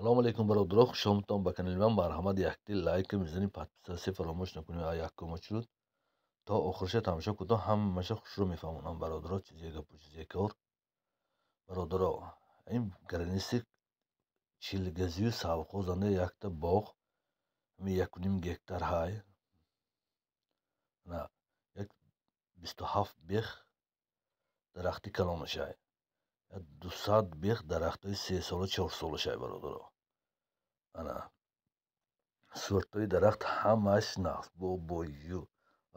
Салом алейкум, бародаро, хушомадтон ба канали ман. Марҳамат, якти лайк мезанӣ, подписаться фаромӯш накунед. Якума шуд то охириша тамошо кунед, ҳамаша хушрӯ мефаҳмонам, бародаро, чизе гапу чизе кор. Бародаро, ин граница и Чилгазию совхозанда якта боғ, ҳамин 1,5 гектар ҳай. Як 27 бех дарахти калонашай, 200 бех дарахтҳои сесола, чорсолашай, бародаро. Ана сортҳои дарахт ҳамааш нағз, бобою,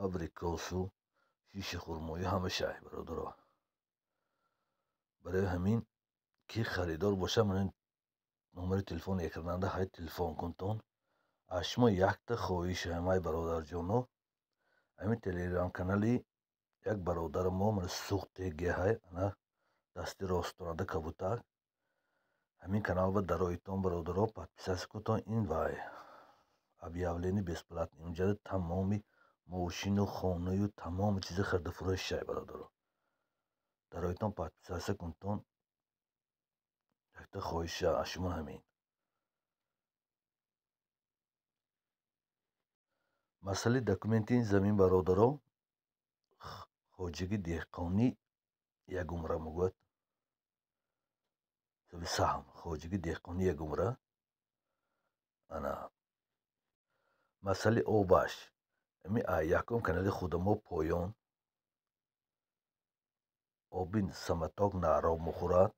абрикосу, шиши хурмою ҳамашай, бародаро. Барои ҳамин ки харидор боша, ман номери телефони экрананда ҳай, телефон кунтон. Аз шумо якта хоҳишам, ай бародарҷоно, ҳамин телеграм канали як бародари мо, мана Суғд ТГ ҳай, ана дасти ростонада кабутак, ҳамин каналба дароитон, бародаро, подписаться кунтон. Ин вай объявление бесплатный, унҷада тамоми мошину хонаю тамоми чизи хирдафурӯшшай, бародаро. Дароитон, подписаться кунтон. Якта хоҳиша аз шумо ҳамин. Масъалаи документи ин замин, бародаро, хоҷагии деҳқонӣ якумра мегӯяд, саҳм хоҷагии деҳқонӣ якумра. Ана масъалаи обаш, ами якум канали худамо поён оби самотёк нароб мехӯрад,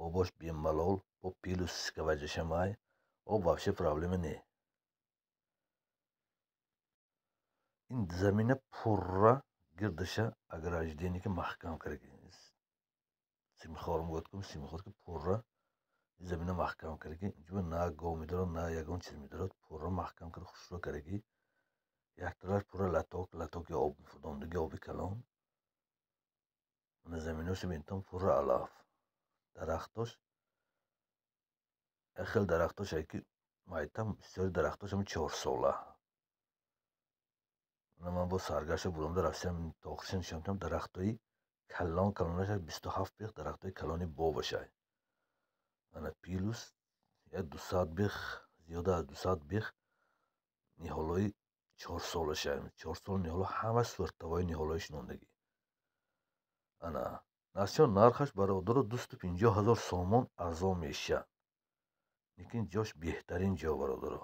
обош бемалол, бо плюс скважина шамай, об вообще проблема не. Ин замина пурра гирдаша ограждение ки маҳкам кардаги, симхор мегӯяд кум, симхор ки пурра замина маҳкам кардаги, инҷо на гов медорад, на ягон чиз медорад, пурра маҳкам карда, хушрӯ кардаги. Як тараф пурра лоток, лотоки об фурдондаги, оби калон. Мана заминоша бинтон, пурра алаф, дарахтош, як хел дарахтош ки майтам, бисёри дарахтош ҳами чорсола. Ман бо саргаша буромда рафтам, то охириша нишон додам. Дарахтҳои калон калонаш, 27 бех дарахтҳои калони бобашай. Ана плюс як 200 бех, зиёда аз 200 бех ниҳолҳои чорсолашай, 4 сола ниҳолҳо, ҳама сортовой ниҳолҳои шинондагӣ. Ана насчёт нархаш, бародаро, 250 000 сомон арзон мешавад, лекин ҷош беҳтарин ҷо, бародаро.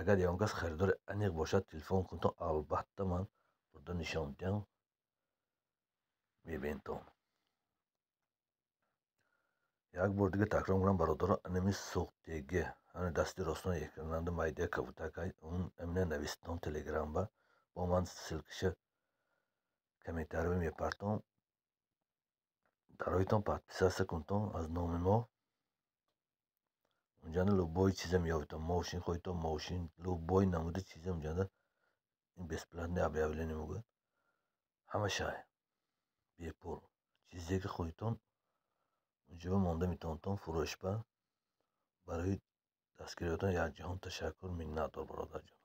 Агар ягон кас харидори аниқ бошад, телефон кунтон, албатта ман бурда нишон диҳам, мебинтон. Як бор дига такрор мекунам, бародаро, анами Суғд ТГ, ана дасти ростон экрананда майдия кабутакай, амина навистон телеграмба, бо ман ссылка ша комментарий мепартом. Дароитон, подписаться кунтон аз номи мо. Унҷанда любой чизе меёбитон, мошин хоҳитон, мошин, любой намуди чизе унҷанда, ин бесплатный объявление мегӯяд, ҳамашай бепул. Чизе ки хоҳитон, унҷо монда метавонтон фурӯшба. Барои дастгириётон якҷаҳон ташаккур, миннатдор, бародарҷон.